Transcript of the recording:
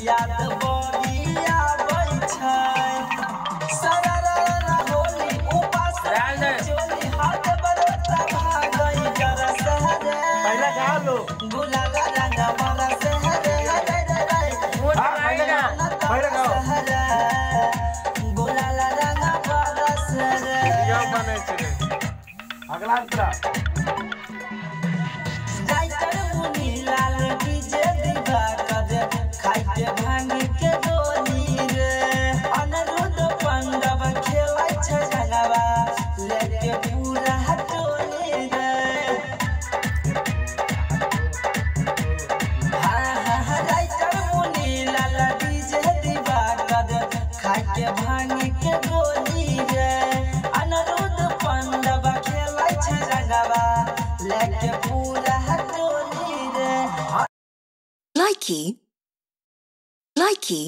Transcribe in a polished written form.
याद बड़ी आबै छै। सरारा होली उपास चोली हाथ बरता भागै डर से रे। पहले गा लो। गुलाल रंग बरस रे रे रे रे। हाँ, पहले गाओ, पहले गाओ। गुलाल रंग बरस रे। बनै छै रे। अगला अंतरा। राइटर मुनि लाल डीजे दिवाकर खाइके भांग के गोली रे। अनिरुद्ध पांडव खेलै छै रंगवा लेके पूरा टोली रे। हाँ हाँ, राइटर मुनि लाल डीजे दिवाकर खाइके भांग के गोली रे। अनिरुद्ध पांडव खेलै छै रंगवा लेके पूरा टोली रे। Likey, likey.